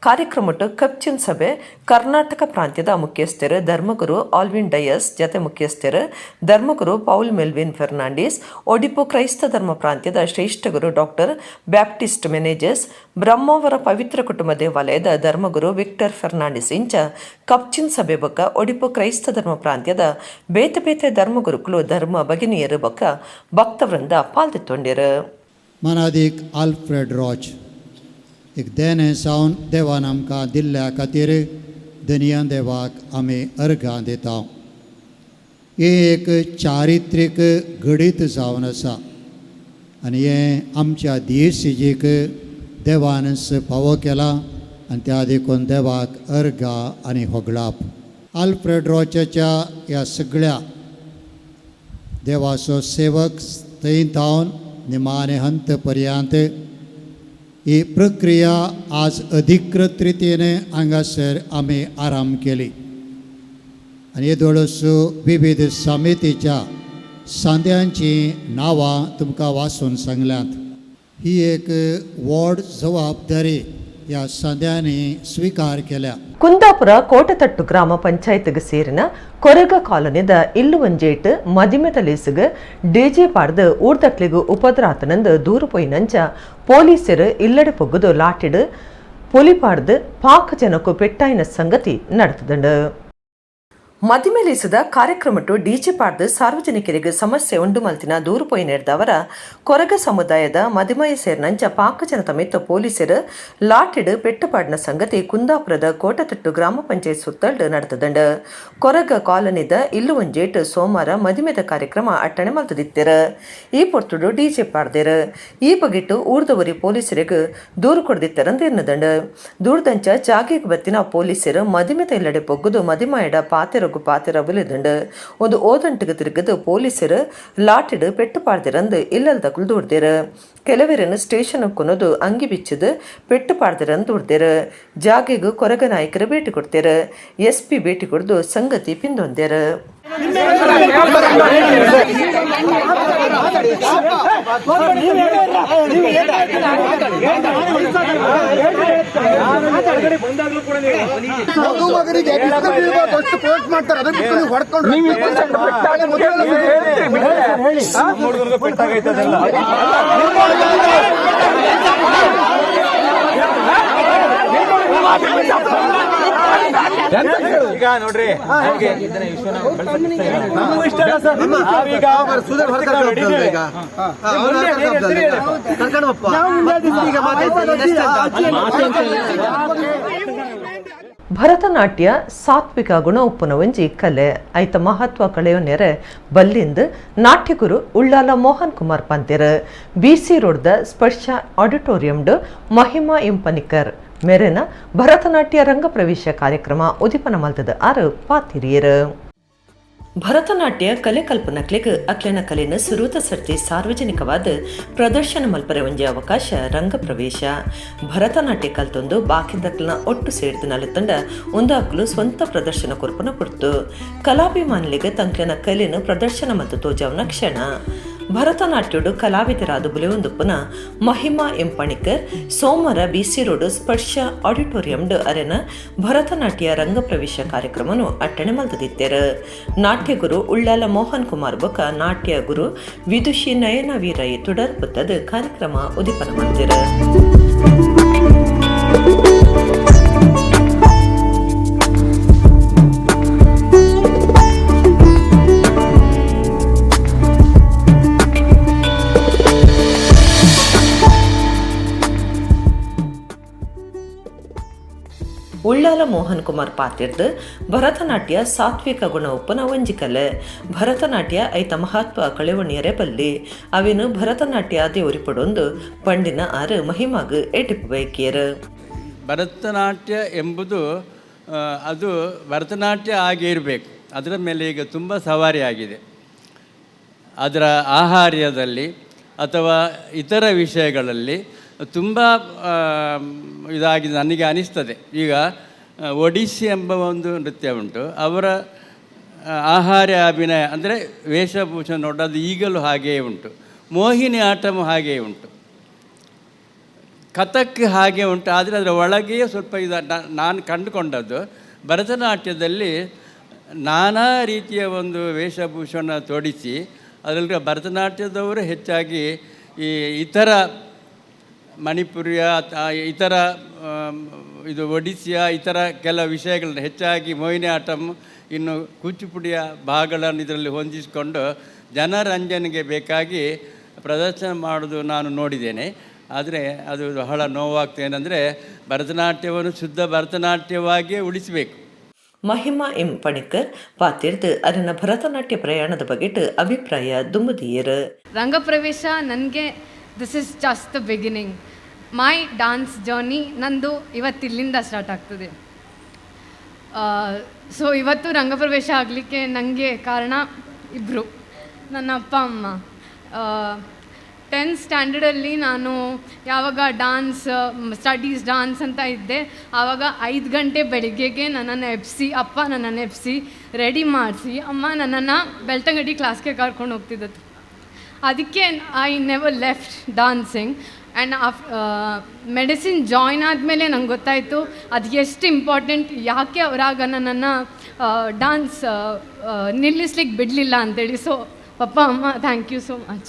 ಕಾರ್ಯಕ್ರಮಟ್ಟು ಕಪ್ಚಿನ್ ಸಭೆ ಕರ್ನಾಟಕ ಪ್ರಾಂತ್ಯದ ಮುಖ್ಯಸ್ಥರು ಧರ್ಮಗುರು ಆಲ್ವಿನ್ ಡಯಸ್, ಜತೆ ಮುಖ್ಯಸ್ಥರು ಧರ್ಮಗುರು ಪೌಲ್ ಮೆಲ್ವಿನ್ ಫೆರ್ನಾಂಡಿಸ್, ಒಡಿಪು ಕ್ರೈಸ್ತ ಧರ್ಮ ಪ್ರಾಂತ್ಯದ ಶ್ರೇಷ್ಠಗುರು ಡಾಕ್ಟರ್ ಬ್ಯಾಪ್ಟಿಸ್ಟ್ ಮೆನೇಜಸ್, ಬ್ರಹ್ಮಾವರ ಪವಿತ್ರ ಕುಟುಂಬ ದೇವಾಲಯದ ಧರ್ಮಗುರು ವಿಕ್ಟರ್ ಫೆರ್ನಾಂಡಿಸ್ ಇಂಚ ಕಪ್ಚಿನ್ ಸಭೆ ಬೊಕ್ಕ ಒಡಿಪು ಕ್ರೈಸ್ತ ಧರ್ಮ ಪ್ರಾಂತ್ಯದ ಬೇತೆ ಬೇತೆ ಧರ್ಮಗುರುಕುಲು, ಧರ್ಮ ಭಗಿನಿಯರು ಬೊಕ್ಕ ಭಕ್ತವೃಂದ ಪಾಲ್ದಿತ್ತೊಂಡಿರು. मनादीक आल्फ्रेड रॉच एक देणें सावन देवान आमकां दिल्ल्या खातीर धनयान देवाक आमी अर्घां दिता. हें एक चारित्रीक घडीत जावन आसा आनी हें आमच्या दियेसीजीक देवानच फावो केलां आनी त्या देखून देवाक अर्घां आनी होगळाप. आल्फ्रेड रॉचाच्या ह्या सगळ्या देवाचो सेवक थंय धावन निमाणे हंत पर्यंत ही प्रक्रिया आज अधिकृत रितीने हांगासर आमी आराम केली आनी येदोळसो विविध समितीच्या सांद्यांचीं नांवां तुमकां वाचून सांगल्यांत. ही एक व्हड जबाबदारी ह्या सांद्यांनी स्विकार केल्या. ಕುಂದಾಪುರ ಕೋಟೆತಟ್ಟು ಗ್ರಾಮ ಪಂಚಾಯತ್ಗೆ ಸೇರಿನ ಕೊರಗ ಕಾಲೋನಿದ ಇಲ್ಲು ಒಂಜೇಟ್ ಮದಿಮೆದ ಲೇಸುಗ್ ಡಿಜೆ ಪಾಡ್ದು ಊರ್ದಕ್ಲಿಗ್ ಉಪದ್ರಾತನಂದು ದೂರು ಪೋಯಿನಂಚ ಪೊಲೀಸರು ಇಲ್ಲಡೆ ಪೊಗ್ಗುದು ಲಾಟಿಡು ಪೊಲಿ ಪಾಡ್ದು ಪಾಕ ಜನಕ್ಕೂ ಪೆಟ್ಟಾಯಿನ ಸಂಗತಿ ನಡೆತದಂಡು. ಮದಿಮೆಲೇಸದ ಕಾರ್ಯಕ್ರಮಟ್ಟು ಡಿಜೆ ಪಾಡ್ದು ಸಾರ್ವಜನಿಕರಿಗೆ ಸಮಸ್ಯೆ ಉಂಡು ಮಲ್ತಿನ ದೂರು ಪೋಯಿ ನೆಡ್ದವರ ಕೊರಗ ಸಮುದಾಯದ ಮದಿಮಯ ಸೇರಿನಂಚ ಪಾಕ ಜನತ ಮಿತ್ತ ಪೊಲೀಸರು ಲಾಟಿಡು ಪೆಟ್ಟುಪಾಡಿನ ಸಂಗತಿ ಕುಂದಾಪುರದ ಕೋಟತಟ್ಟು ಗ್ರಾಮ ಪಂಚಾಯತ್ ಸುತ್ತಲ್ಡು ನಡೆತದಂಡು. ಕೊರಗ ಕಾಲೋನಿದ ಇಲ್ಲು ಒಂಜೇಟ್ ಸೋಮವಾರ ಮದಿಮೆದ ಕಾರ್ಯಕ್ರಮ ಅಟ್ಟಣೆ ಮಲ್ತದಿತ್ತೆರು. ಈ ಪೊರ್ತುಡು ಡಿಜೆ ಪಾಡ್ದೆರು. ಈ ಬಗೆಟ್ಟು ಊರ್ದವರಿ ಪೊಲೀಸರಿಗೆ ದೂರು ಕೊಡ್ದಿತ್ತರಂದು ಎನ್ನದಂಡು. ದೂರದಂಚ ಜಾಗೆಗೆ ಬತ್ತಿನ ಪೊಲೀಸರು ಮದಿಮೆದ ಇಲ್ಲಡೆ ಪೊಗ್ಗುದು ಮದಿಮಾಯಡ ಪಾತೆರಗು ಪಾತೆರ ಬಲಿದುಂಡು. ಒಂದು ಓದಂಟಿಗೆ ತಿರುಗದು ಪೊಲೀಸರು ಲಾಟಿಡು ಪೆಟ್ಟು ಪಾಡ್ದಿರಂದು ಇಲ್ಲಲ್ದಕುಲು ದೂಡ್ದಿರು. ಕೆಲವರನ್ನು ಸ್ಟೇಷನ್ ಕೊನದು ಅಂಗಿ ಬಿಚ್ಚದು ಪೆಟ್ಟು ಪಾಡ್ದಿರಂದು ದೂಡ್ದಿರು. ಜಾಗೆಗೆ ಕೊರಗ ನಾಯಕರು ಭೇಟಿ ಕೊಡ್ತೇರು. ಎಸ್ ಪಿ ಭೇಟಿ ಕೊಡ್ದು ಸಂಗತಿ ಪಿಂದೊಂದೇರು. ಮಗನಿಗೆ ಅಷ್ಟು ಪೋಸ್ಟ್ ಮಾಡ್ತಾರೆ, ಅದಕ್ಕೆ ನೀವು ಹೊಡ್ಕೊಂಡು ಈಗ ನೋಡ್ರಿ, ನಾವೀಗ ಭರತನಾಟ್ಯ ಸಾತ್ವಿಕ ಗುಣ ಉಪ್ಪುನ ಒಂಜಿ ಕಲೆ, ಐತ ಮಹತ್ವ ಕಳೆಯೋ ನೆರೆ ಬಲ್ಲಿಂದ್ ನಾಟ್ಯಗುರು ಉಳ್ಳಾಲ ಮೋಹನ್ ಕುಮಾರ್ ಪಂತೆರ್. ಬಿಸಿ ರೋಡ್ದ ಸ್ಪರ್ಶ ಆಡಿಟೋರಿಯಂಡ್ ಮಹಿಮಾ ಇಂಪನಿಕರ್ ಮೆರೆನ ಭರತನಾಟ್ಯ ರಂಗ ಪ್ರವೇಶ ಕಾರ್ಯಕ್ರಮ ಉದಿಪನ ಮಲ್ತದ ಆರು ಪಾತಿರಿಯರು. Bharatanatyam ಕಲೆ ಕಲ್ಪನಕ್ಲೆಗ್ ಅಕ್ಲೆನ ಕಲೆನ ಸುರೂತ ಸರ್ತಿ ಸಾರ್ವಜನಿಕವಾದ ಪ್ರದರ್ಶನ ಮಲ್ಪರೆ ಒಂಜಿ ಅವಕಾಶ ರಂಗಪ್ರವೇಶ. ಭರತನಾಟ್ಯ ಕಲ್ತೊಂದು ಬಾಕಿದಕ್ಲನ ಒಟ್ಟು ಸೇರ್ದು ನಲಿತಂಡ ಒಂದು ಅಕ್ಲು ಸ್ವಂತ ಪ್ರದರ್ಶನ ಕೊರ್ಪುನ ಪುಡ್ತು. ಕಲಾಭಿಮಾನಿಲಿಗೆ ತಂಕ್ಲೆನ ಕಲೆನ ಪ್ರದರ್ಶನ ಮತ್ತು ತೋಜಾವನ ಕ್ಷಣ. ಭರತನಾಟ್ಯಡು ಕಲಾವಿದರಾದ ಬುಲೆವೊಂದುಪ್ಪುನ ಮಹಿಮಾ ಎಂ ಪಣಿಕರ್ ಸೋಮವಾರ ಬಿಸಿ ರೋಡ್ ಸ್ಪರ್ಶ ಆಡಿಟೋರಿಯಂಡ್ ಅರೆನ ಭರತನಾಟ್ಯ ರಂಗಪ್ರವೇಶ ಕಾರ್ಯಕ್ರಮನು ಅಟ್ಟಣೆ ಮಲ್ತದಿತ್ತೇರು. ನಾಟ್ಯ ಗುರು ಉಳ್ಳಾಲ ಮೋಹನ್ ಕುಮಾರ್ ಬೊಕ ನಾಟ್ಯ ಗುರು ವಿದುಷಿ ನಯನ ವೀರೈ ತುಡರ್ ಪುತ್ತದ ಕಾರ್ಯಕ್ರಮ ಉದಿಪನ ಮಾಡ್ತೀರ. ಉಳ್ಳಾಲ ಮೋಹನ್ ಕುಮಾರ್ ಪಾತಿರ್ದು ಭರತನಾಟ್ಯ ಸಾತ್ವಿಕ ಗುಣ ಉಪ್ಪನ ಒಂಜಿಕಲೆ. ಭರತನಾಟ್ಯ ಐತ ಮಹತ್ವ ಕಳೆವಣಿಯರೆ ಬಲ್ಲಿ ಅವಿನು ಭರತನಾಟ್ಯ ಅದೇ ಉರಿಪಡೊಂದು ಪಂಡಿನ ಆರು ಮಹಿಮಾಗು ಎಟಿಪು ಬಯಕಿಯರು. ಭರತನಾಟ್ಯ ಎಂಬುದು ಅದು ಭರತನಾಟ್ಯ ಆಗೇ ಇರಬೇಕು. ಅದರ ಮೇಲೆ ಈಗ ತುಂಬ ಸವಾರಿ ಆಗಿದೆ. ಅದರ ಆಹಾರ್ಯದಲ್ಲಿ ಅಥವಾ ಇತರ ವಿಷಯಗಳಲ್ಲಿ ತುಂಬ ಇದಾಗಿ ನನಗೆ ಅನಿಸ್ತದೆ. ಈಗ ಒಡಿಸ್ಸಿ ಎಂಬ ಒಂದು ನೃತ್ಯ ಉಂಟು, ಅವರ ಆಹಾರ ಅಭಿನಯ ಅಂದರೆ ವೇಷಭೂಷಣ ನೋಡೋದು ಈಗಲೂ ಹಾಗೆಯೇ ಉಂಟು. ಮೋಹಿನಿ ಆಟಮು ಹಾಗೆಯೇ ಉಂಟು, ಕಥಕ್ ಹಾಗೆ ಉಂಟು. ಆದರೆ ಅದರ ಒಳಗೆಯೇ ಸ್ವಲ್ಪ ಇದು ನಾನು ಕಂಡುಕೊಂಡದ್ದು ಭರತನಾಟ್ಯದಲ್ಲಿ ನಾನಾ ರೀತಿಯ ಒಂದು ವೇಷಭೂಷಣ ತೊಡಿಸಿ ಅದರಲ್ಲಿ ಭರತನಾಟ್ಯದವರು ಹೆಚ್ಚಾಗಿ ಈ ಇತರ ಮಣಿಪುರಿಯ ಇತರ ಇದು ಒಡಿಸ್ಸಿಯ ಇತರ ಕೆಲ ವಿಷಯಗಳನ್ನು ಹೆಚ್ಚಾಗಿ ಮೋಹಿನಿ ಆಟಮ್ ಇನ್ನು ಕೂಚಿಪುಡಿಯ ಭಾಗಗಳನ್ನು ಇದರಲ್ಲಿ ಹೊಂದಿಸಿಕೊಂಡು ಜನರಂಜನೆಗೆ ಬೇಕಾಗಿ ಪ್ರದರ್ಶನ ಮಾಡೋದು ನಾನು ನೋಡಿದ್ದೇನೆ. ಆದರೆ ಅದು ಬಹಳ ನೋವಾಗ್ತದೆ. ಏನಂದರೆ ಭರತನಾಟ್ಯವನ್ನು ಶುದ್ಧ ಭರತನಾಟ್ಯವಾಗಿಯೇ ಉಳಿಸಬೇಕು. ಮಹಿಮಾ ಎಂ ಪಣಿಕರ್ ಪಾತಿರ್ದು ಅದನ್ನ ಭರತನಾಟ್ಯ ಪ್ರಯಾಣದ ಬಗೆಟ್ ಅಭಿಪ್ರಾಯ ದುಂಬುದಿಯರು. ರಂಗಪ್ರವೇಶ ನನಗೆ this is just the beginning. My dance journey ನಂದು ಇವತ್ತಿಲ್ಲಿಂದ ಸ್ಟಾರ್ಟ್ ಆಗ್ತದೆ. ಸೊ ಇವತ್ತು ರಂಗಪ್ರವೇಶ ಆಗಲಿಕ್ಕೆ ನನಗೆ ಕಾರಣ ಇಬ್ಬರು, ನನ್ನ ಅಪ್ಪ ಅಮ್ಮ. 10th ಸ್ಟ್ಯಾಂಡರ್ಡಲ್ಲಿ ನಾನು ಯಾವಾಗ dance studies dance ಅಂತ ಇದ್ದೆ, ಆವಾಗ 5 ಗಂಟೆ ಬೆಳಗ್ಗೆಗೆ ನನ್ನನ್ನು ಎಬ್ಸಿ, ಅಪ್ಪ ನನ್ನನ್ನು ಎಬ್ಸಿ ರೆಡಿ ಮಾಡಿಸಿ, ಅಮ್ಮ ನನ್ನನ್ನು ಬೆಳ್ತಂಗಡಿ ಕ್ಲಾಸ್ಗೆ ಕರ್ಕೊಂಡು ಹೋಗ್ತಿದ್ದದ್ದು. ಅದಕ್ಕೆ I never left dancing. And medicine join ಆದಮೇಲೆ ನಂಗೆ ಗೊತ್ತಾಯಿತು ಅದು ಎಷ್ಟು ಇಂಪಾರ್ಟೆಂಟ್, ಯಾಕೆ ಅವರಾಗ ನನ್ನನ್ನು ಡಾನ್ಸ್ ನಿಲ್ಲಿಸ್ಲಿಕ್ಕೆ ಬಿಡಲಿಲ್ಲ ಅಂತೇಳಿ. ಸೊ ಪಪ್ಪ ಅಮ್ಮ, thank you so much.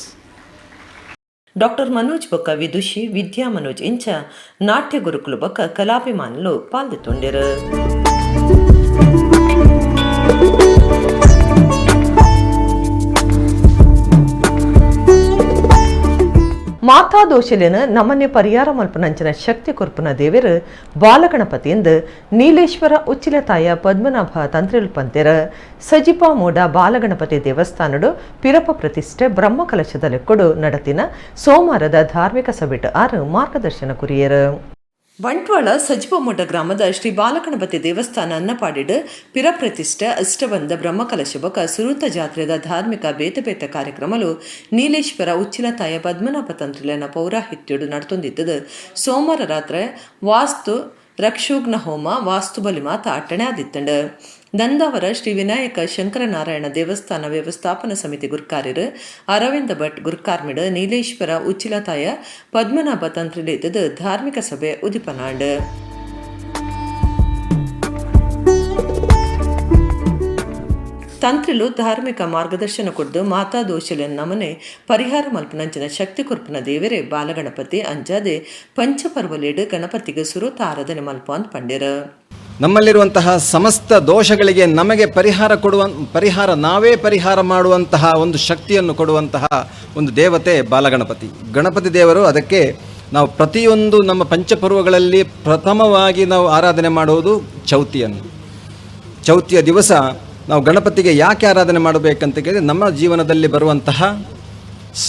Doctor Manoj ಬೊಕ್ಕ ವಿದುಷಿ ವಿದ್ಯಾ ಮನೋಜ್ ಇಂಚ ನಾಟ್ಯ ಗುರುಕುಲು ಬೊಕ್ಕ ಕಲಾಭಿಮಾನುಲು ಪಾಲ್ದಿತ್ತೊಂಡಿರು. ಮಾತಾ ದೋಷಲಿನ ನಮನೆ ಪರಿಹಾರ ಮಲ್ಪನಂಚಿನ ಶಕ್ತಿ ಕೊರ್ಪುನ ದೇವರು ಬಾಲಗಣಪತಿ ಎಂದು ನೀಲೇಶ್ವರ ಉಚ್ಚಿಲತಾಯ ಪದ್ಮನಾಭ ತಂತ್ರಿಲು ಪಂತೆರ. ಸಜಿಪಾ ಮೋಡ ಬಾಲಗಣಪತಿ ದೇವಸ್ಥಾನಡು ಪಿರಪ ಪ್ರತಿಷ್ಠೆ ಬ್ರಹ್ಮಕಲಶದ ಲೆಕ್ಕಡು ನಡತಿನ ಸೋಮವಾರದ ಧಾರ್ಮಿಕ ಸಭೆಟ್ ಆರು ಮಾರ್ಗದರ್ಶನ ಕುರಿಯರು. ಬಂಟ್ವಾಳ ಸಜಿಪಮೊಡ್ಡ ಗ್ರಾಮದ ಶ್ರೀ ಬಾಲಗಣಪತಿ ದೇವಸ್ಥಾನ ಅನ್ನಪಾಡಿಡು ಪಿರಪ್ರತಿಷ್ಠೆ ಅಷ್ಟಬಂಧ ಬ್ರಹ್ಮಕಲಶ ಬೊಕ ಸುರೂತ ಜಾತ್ರೆದ ಧಾರ್ಮಿಕ ಬೇತೆ ಬೇತೆ ಕಾರ್ಯಕ್ರಮಲು ನೀಲೇಶ್ವರ ಉಚ್ಚಿಲತಾಯ ಪದ್ಮನಾಭ ತಂತ್ರಿಲನ ಪೌರಾಹಿತ್ಯಡು ನಡ್ತೊಂದಿದ್ದದು. ಸೋಮವಾರ ರಾತ್ರಿ ವಾಸ್ತು ರಕ್ಷೋಘ್ನ ಹೋಮ ವಾಸ್ತು ಬಲಿ ಮಾತ ಅಟ್ಟಣೆ ಆದಿತ್ತಂಡು. ನಂದಾವರ ಶ್ರೀ ವಿನಾಯಕ ಶಂಕರನಾರಾಯಣ ದೇವಸ್ಥಾನ ವ್ಯವಸ್ಥಾಪನಾ ಸಮಿತಿ ಗುರ್ಕಾರ್ಯರು ಅರವಿಂದ ಭಟ್ ಗುರ್ಕಾರ್ಮಿಡು ನೀಲೇಶ್ವರ ಉಚ್ಚಿಲತಾಯ ಪದ್ಮನಾಭ ತಂತ್ರಿಲಿದ್ದದು ಧಾರ್ಮಿಕ ಸಭೆ ಉದಿಪನಾಂಡ್. ತಂತ್ರಿಲು ಧಾರ್ಮಿಕ ಮಾರ್ಗದರ್ಶನ ಕೊಡ್ದು ಮಾತಾ ದೋಷಲೆ ನಮನೆ ಪರಿಹಾರ ಮಲ್ಪನಂಚಿನ ಶಕ್ತಿ ಕೊರ್ಪುನ ದೇವರೇ ಬಾಲಗಣಪತಿ ಅಂಜಾದೆ ಪಂಚಪರ್ವಲೇಡು ಗಣಪತಿಗೆ ಸುರುತ ಆರಾಧನೆ ಮಲ್ಪ ಅಂತ ಪಂಡಿರು. ನಮ್ಮಲ್ಲಿರುವಂತಹ ಸಮಸ್ತ ದೋಷಗಳಿಗೆ ನಮಗೆ ಪರಿಹಾರ ಕೊಡುವ ಪರಿಹಾರ ನಾವೇ ಪರಿಹಾರ ಮಾಡುವಂತಹ ಒಂದು ಶಕ್ತಿಯನ್ನು ಕೊಡುವಂತಹ ಒಂದು ದೇವತೆ ಬಾಲಗಣಪತಿ. ಗಣಪತಿ ದೇವರು. ಅದಕ್ಕೆ ನಾವು ಪ್ರತಿಯೊಂದು ನಮ್ಮ ಪಂಚಪರ್ವಗಳಲ್ಲಿ ಪ್ರಥಮವಾಗಿ ನಾವು ಆರಾಧನೆ ಮಾಡುವುದು ಚೌತಿಯನ್ನು. ಚೌತಿಯ ದಿವಸ ನಾವು ಗಣಪತಿಗೆ ಯಾಕೆ ಆರಾಧನೆ ಮಾಡಬೇಕಂತ ಕೇಳಿದರೆ, ನಮ್ಮ ಜೀವನದಲ್ಲಿ ಬರುವಂತಹ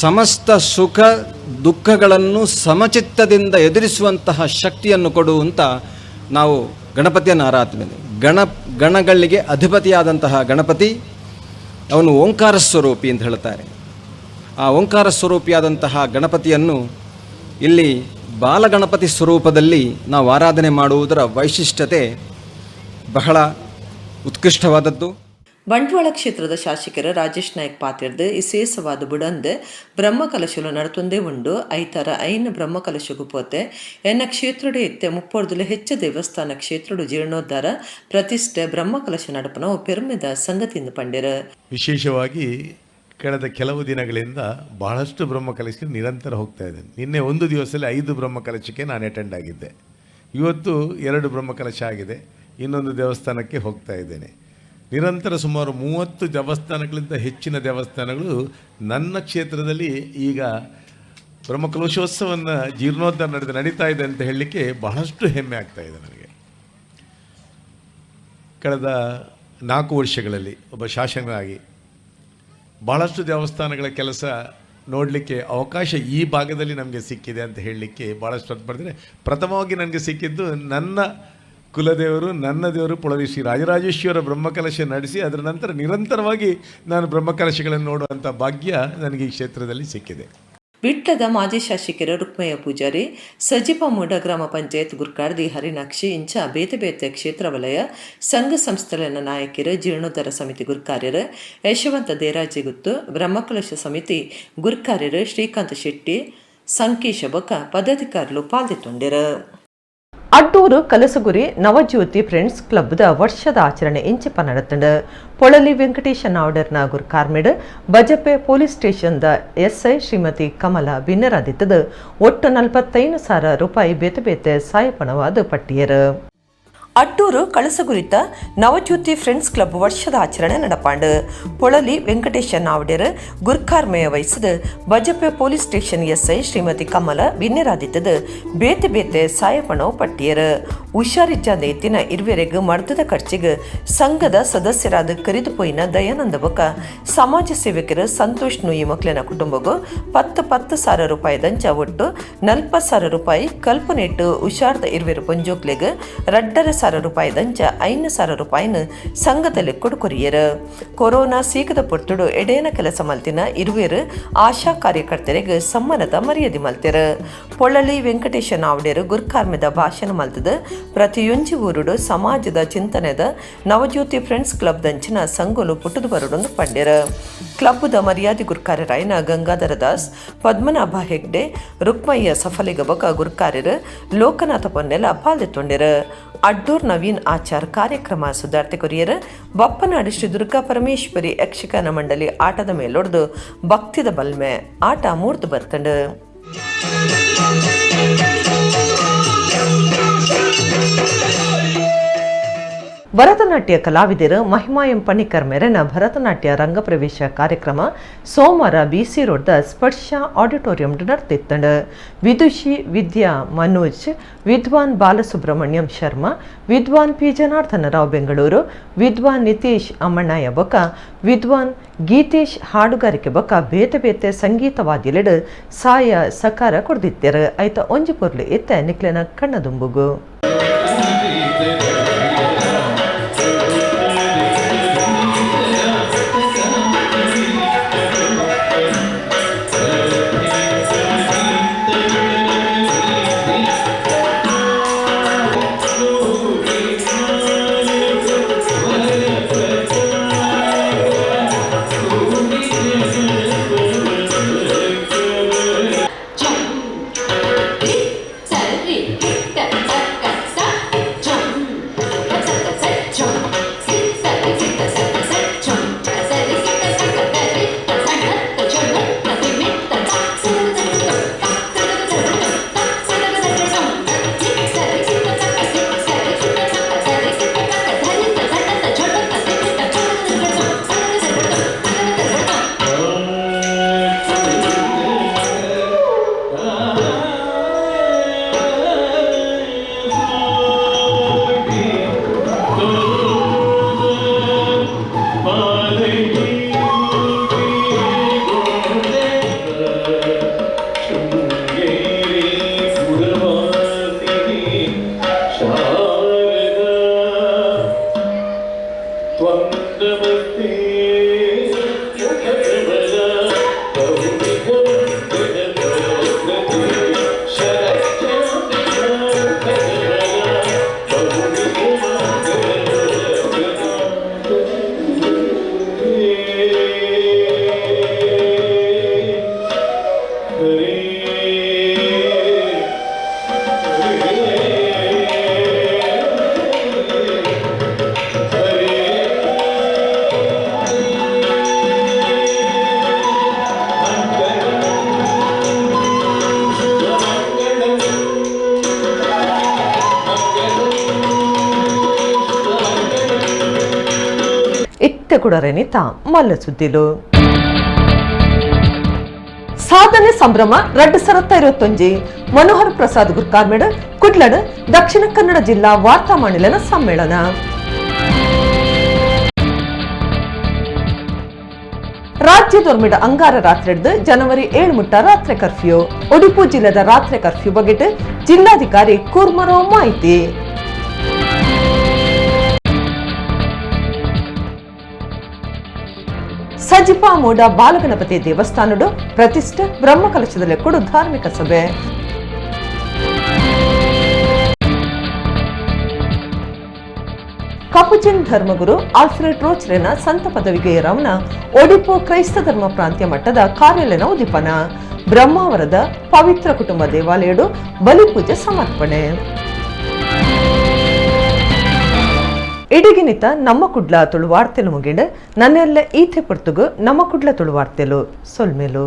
ಸಮಸ್ತ ಸುಖ ದುಃಖಗಳನ್ನು ಸಮಚಿತ್ತದಿಂದ ಎದುರಿಸುವಂತಹ ಶಕ್ತಿಯನ್ನು ಕೊಡುವಂಥ ನಾವು ಗಣಪತಿಯನ್ನು ಆರಾಧನೆ. ಗಣಗಳಿಗೆ ಅಧಿಪತಿಯಾದಂತಹ ಗಣಪತಿ ಅವನು ಓಂಕಾರ ಸ್ವರೂಪಿ ಅಂತ ಹೇಳ್ತಾರೆ. ಆ ಓಂಕಾರ ಸ್ವರೂಪಿಯಾದಂತಹ ಗಣಪತಿಯನ್ನು ಇಲ್ಲಿ ಬಾಲಗಣಪತಿ ಸ್ವರೂಪದಲ್ಲಿ ನಾವು ಆರಾಧನೆ ಮಾಡುವುದರ ವೈಶಿಷ್ಟ್ಯತೆ ಬಹಳ ಉತ್ಕೃಷ್ಟವಾದದ್ದು. ಬಂಟ್ವಾಳ ಕ್ಷೇತ್ರದ ಶಾಸಕರ ರಾಜೇಶ್ ನಾಯ್ಕ್ ಪಾತಿರ್ದು ಇಸೇಸವಾದ ಬುಡಂದೆ ಬ್ರಹ್ಮಕಲಶಲು ನಡತೊಂದೇ ಉಂಡು. ಐತರ ಐನ್ ಬ್ರಹ್ಮಕಲಶಗು ಪೋತೆ ಎನ್ನ ಕ್ಷೇತ್ರಡು ಇತ್ತೆ ಮುಪ್ಪೊರ್ದುಲು ಹೆಚ್ಚು ದೇವಸ್ಥಾನ ಕ್ಷೇತ್ರಡು ಜೀರ್ಣೋದ್ಧಾರ ಪ್ರತಿಷ್ಠೆ ಬ್ರಹ್ಮಕಲಶ ನಡಪನ ಪೆರ್ಮೆದ ಸಂಗತಿಯಿಂದ ಪಂಡಿರು. ವಿಶೇಷವಾಗಿ ಕಳೆದ ಕೆಲವು ದಿನಗಳಿಂದ ಬಹಳಷ್ಟು ಬ್ರಹ್ಮಕಲಶಕ್ಕೆ ನಿರಂತರ ಹೋಗ್ತಾ ಇದ್ದೇನೆ. ನಿನ್ನೆ ಒಂದು ದಿವಸದಲ್ಲಿ 5 ಬ್ರಹ್ಮಕಲಶಕ್ಕೆ ನಾನು ಅಟೆಂಡ್ ಆಗಿದ್ದೆ. ಇವತ್ತು 2 ಬ್ರಹ್ಮಕಲಶ ಆಗಿದೆ, ಇನ್ನೊಂದು ದೇವಸ್ಥಾನಕ್ಕೆ ಹೋಗ್ತಾ ಇದ್ದೇನೆ. ನಿರಂತರ ಸುಮಾರು 30 ದೇವಸ್ಥಾನಗಳಿಂದ ಹೆಚ್ಚಿನ ದೇವಸ್ಥಾನಗಳು ನನ್ನ ಕ್ಷೇತ್ರದಲ್ಲಿ ಈಗ ಬ್ರಹ್ಮಕಲಶೋತ್ಸವವನ್ನು ಜೀರ್ಣೋದ್ಧಾರ ನಡೀತಾ ಇದೆ ಅಂತ ಹೇಳಲಿಕ್ಕೆ ಬಹಳಷ್ಟು ಹೆಮ್ಮೆ ಆಗ್ತಾ ಇದೆ ನನಗೆ. ಕಳೆದ 4 ವರ್ಷಗಳಲ್ಲಿ ಒಬ್ಬ ಶಾಸಕನಾಗಿ ಭಾಳಷ್ಟು ದೇವಸ್ಥಾನಗಳ ಕೆಲಸ ನೋಡಲಿಕ್ಕೆ ಅವಕಾಶ ಈ ಭಾಗದಲ್ಲಿ ನಮಗೆ ಸಿಕ್ಕಿದೆ ಅಂತ ಹೇಳಲಿಕ್ಕೆ ಭಾಳಷ್ಟು ಹೊತ್ತು. ಪ್ರಥಮವಾಗಿ ನನಗೆ ಸಿಕ್ಕಿದ್ದು ನನ್ನ ಕುಲದೇವರು, ನನ್ನ ದೇವರು ಪೊಳಲಿ ಶ್ರೀ ರಾಜರಾಜೇಶ್ವರ ಬ್ರಹ್ಮಕಲಶ ನಡೆಸಿ ಅದರ ನಂತರ ನಿರಂತರವಾಗಿ ನಾನು ಬ್ರಹ್ಮಕಲಶಗಳನ್ನು ನೋಡುವಂಥ ಭಾಗ್ಯ ನನಗೆ ಈ ಕ್ಷೇತ್ರದಲ್ಲಿ ಸಿಕ್ಕಿದೆ. ವಿಟ್ಲದ ಮಾಜಿ ಶಾಸಕರ ರುಕ್ಮಯ್ಯ ಪೂಜಾರಿ, ಸಜಿಪ ಮೂಡ ಗ್ರಾಮ ಪಂಚಾಯತ್ ಗುರ್ಕಾರ್ದಿ ಹರಿನಾಕ್ಷಿ ಇಂಚ ಬೇತೆ ಬೇತೆ ಕ್ಷೇತ್ರ ವಲಯ ಸಂಘ ಸಂಸ್ಥೆಗಳ ನಾಯಕರು, ಜೀರ್ಣೋದ್ಧಾರ ಸಮಿತಿ ಗುರ್ಕಾರ್ಯರು ಯಶವಂತ ದೇರಾಜಿಗುತ್ತು, ಬ್ರಹ್ಮಕಲಶ ಸಮಿತಿ ಗುರ್ಕಾರ್ಯರು ಶ್ರೀಕಾಂತ ಶೆಟ್ಟಿ, ಸಂಕೇಶ ಬೊಕ ಪದಾಧಿಕಾರಿಗಳು ಪಾಲ್ದಿತ್ತೊಂಡಿರು. ಅಡ್ಡೂರು ಕಲಸಗುರಿ ನವಜ್ಯೋತಿ ಫ್ರೆಂಡ್ಸ್ ಕ್ಲಬ್ದ ವರ್ಷದ ಆಚರಣೆ ಇಂಚಿಪ ನಡತಂಡು. ಪೊಳಲಿ ವೆಂಕಟೇಶ ನಾವಡರ್ನ ಗುರ್ಕಾರ್ಮೆಡ್ ಬಜಪೆ ಪೊಲೀಸ್ ಸ್ಟೇಷನ್ದ ಎಸ್ಐ ಶ್ರೀಮತಿ ಕಮಲಾ ಬಿನ್ನರಾದಿತ್ತದು ಒಟ್ಟು 45,000 ರೂಪಾಯಿ ಬೇತೆ ಬೇತೆ ಸಾಯಪಣವಾದ ಪಟ್ಟಿಯರು. ಅಡ್ಡೂರು ಕಳಸಗುರಿತ ನವಜ್ಯೋತಿ ಫ್ರೆಂಡ್ಸ್ ಕ್ಲಬ್ ವರ್ಷದ ಆಚರಣೆ ನಡಪಾಂಡು. ಪೊಳಲಿ ವೆಂಕಟೇಶ ನಾವಡೇರ್ ಗುರ್ಕಾರ್ಮೆಯ ವಹಿಸಿದ Bajpe police station SI Shrimati Kamala ಬಿನ್ನೆರಾದಿತ್ತದು ಬೇತೆ ಬೇತೆ ಸಾಯಪಣವು ಪಟ್ಟಿಯರು. ಹುಷಾರಿಜ್ಜಾದ ಎತ್ತಿನ ಇರುವೆರೆಗ್ ಮರ್ದದ ಖರ್ಚಿಗೆ ಸಂಘದ ಸದಸ್ಯರಾದ ಕರಿದುಪೊಯ್ನ ದಯಾನಂದ ಬೊಕ ಸಮಾಜ ಸೇವಕರು ಸಂತೋಷ್ ನುಯಿ ಮಕ್ಳಿನ ಕುಟುಂಬಗೂ 10 ಸಾವಿರ ರೂಪಾಯಿ ದಂಚ ಒಟ್ಟು 40,000 ರೂಪಾಯಿ ಕಲ್ಪನೆಟ್ಟು ಹುಷಾರ್ದ ಇರುವೆರು ಪೊಂಜೋಕ್ಲೆಗ್ 2.5 ಸಾವಿರ ರೂಪಾಯಿ ದಂಚ 5,000 ರೂಪಾಯಿನ ಸಂಘದಲ್ಲಿ ಕೊಡುಕೊರಿಯರು. ಕೊರೋನಾ ಸೀಕದ ಪೊರ್ತುಡು ಎಡೇನ ಕೆಲಸ ಮಲ್ತಿನ ಇರುವೆರು ಆಶಾ ಕಾರ್ಯಕರ್ತರಿಗೆ ಸಮ್ಮಾನದ ಮರ್ಯಾದೆ ಮಲ್ತಿರು. ಪೊಳಲಿ ವೆಂಕಟೇಶ ನಾವಡೇರು ಗುರ್ಕಾರ್ಮೆದ ಭಾಷಣ ಮಲ್ತದ ಪ್ರತಿಯೊಂಜಿ ಊರುಡು ಸಮಾಜದ ಚಿಂತನೆದ ನವಜ್ಯೋತಿ ಫ್ರೆಂಡ್ಸ್ ಕ್ಲಬ್ ದಂಚಿನ ಸಂಗೊಲು ಪುಟ್ಟದು ಬರುಡೊಂದು ಪಂಡ್ಯರು. ಕ್ಲಬ್ದ ಮರ್ಯಾದೆ ಗುರ್ಕಾರ್ಯರಾಯನ ಗಂಗಾಧರ ದಾಸ್, ಪದ್ಮನಾಭ ಹೆಗ್ಡೆ, ರುಕ್ಮಯ್ಯ ಸಫಲಿಗ ಬೊಕ ಗುರ್ಕಾರ್ಯರು ಲೋಕನಾಥ ಪೊನ್ನೆಲ ಪಾಲ್ದೆತ್ತೊಂಡಿರು. ಅಡ್ಡೂರ್ ನವೀನ್ ಆಚಾರ್ ಕಾರ್ಯಕ್ರಮ ಸುಧಾರ್ತಿ ಕೊರಿಯರ್. ಬಪ್ಪನಾಡು ಶ್ರೀ ದುರ್ಗಾ ಪರಮೇಶ್ವರಿ ಯಕ್ಷಗಾನ ಮಂಡಳಿ ಆಟದ ಮೇಲೊಡ್ದು ಭಕ್ತಿದ ಬಲ್ಮೆ ಆಟ ಮೂರ್ದು ಬರ್ತಂಡು. ಭರತನಾಟ್ಯ ಕಲಾವಿದರು ಮಹಿಮಾ ಎಂ ಪಣಿಕರ್ ಮೇರೆನ ಭರತನಾಟ್ಯ ರಂಗಪ್ರವೇಶ ಕಾರ್ಯಕ್ರಮ ಸೋಮವಾರ ಬಿಸಿ ರೋಡ್ದ ಸ್ಪರ್ಶ ಆಡಿಟೋರಿಯಂ ನಡೆದಿತ್ತಂಡು. ವಿದುಷಿ ವಿದ್ಯಾ ಮನೋಜ್, ವಿದ್ವಾನ್ ಬಾಲಸುಬ್ರಹ್ಮಣ್ಯಂ ಶರ್ಮಾ, ವಿದ್ವಾನ್ ಪಿ ಜನಾರ್ದನ ರಾವ್ ಬೆಂಗಳೂರು, ವಿದ್ವಾನ್ ನಿತೇಶ್ ಅಮ್ಮಣ್ಣಯ್ಯ ಬೊಕ, ವಿದ್ವಾನ್ ಗೀತೇಶ್ ಹಾಡುಗಾರಿಕೆ ಬೊಕ ಬೇತೆ ಬೇತೆ ಸಂಗೀತವಾದ್ಯಲೆಡು ಸಾಯ ಸಕಾರ ಕೊಡ್ದಿತ್ತೆರು. ಐತ ಒಂಜಿ ಪೊರ್ಲು ಇತ್ತೆ ನಿಕ್ಲೆನ ಕಣ್ಣದುಂಬುಗು. ಸರಿ. ಇತ್ತೆ ಕುಡರೆನಿತ ಮಲ್ಲ ಸುದ್ದಿಲು. ಸಾಧನೆ ಸಂಭ್ರಮ 2021 ಮನೋಹರ್ ಪ್ರಸಾದ್ ಗುರ್ಕಾರ್ಮೇಡ್ ಕುಡ್ಲಡ್ ದಕ್ಷಿಣ ಕನ್ನಡ ಜಿಲ್ಲಾ ವಾರ್ತಾ ಮಾಣಿಲನ ಸಮ್ಮೇಳನ. ರಾಜ್ಯದೊರ್ಮಿಡ ಅಂಗಾರ ರಾತ್ರಿ ಜನವರಿ 7 ಮುಟ್ಟ ರಾತ್ರಿ ಕರ್ಫ್ಯೂ. ಒಡಿಪು ಜಿಲ್ಲೆದ ರಾತ್ರಿ ಕರ್ಫ್ಯೂ ಬಗ್ಗೆ ಜಿಲ್ಲಾಧಿಕಾರಿ ಕೂರ್ಮರಾವ್ ಮಾಹಿತಿ. ಸಜಿಪಾ ಮೋಡ ಬಾಲಗಣಪತಿ ದೇವಸ್ಥಾನಡು ಪ್ರತಿಷ್ಠೆ ಬ್ರಹ್ಮಕಲಶದಲ್ಲಿ ಕೊಡು ಧಾರ್ಮಿಕ ಸಭೆ. ಕಪುಚಿನ್ ಧರ್ಮಗುರು ಆಲ್ಫ್ರೆಡ್ ರೋಚ್ರೆನ ಸಂತ ಪದವಿಗೆ ರವನ ಒಡಿಪು ಕ್ರೈಸ್ತ ಧರ್ಮ ಪ್ರಾಂತ್ಯ ಮಟ್ಟದ ಕಾರ್ಯಾಲಯನ ಉದ್ದೀಪನ. ಬ್ರಹ್ಮಾವರದ ಪವಿತ್ರ ಕುಟುಂಬ ದೇವಾಲಯಡು ಬಲಿಪೂಜೆ ಸಮರ್ಪಣೆ. ಇಡಗಿನಿತ ನಮ್ಮ ಕುಡ್ಲ ತುಳುವಾರ್ತೆಲು ಮುಗಿಂಡು ನನ್ನೆಲ್ಲ ಈಥೆ ಪೊರ್ತುಗು ನಮ್ಮ ಕುಡ್ಲ ತುಳುವಾರ್ತೆಲು ಸೊಲ್ಮೇಲು.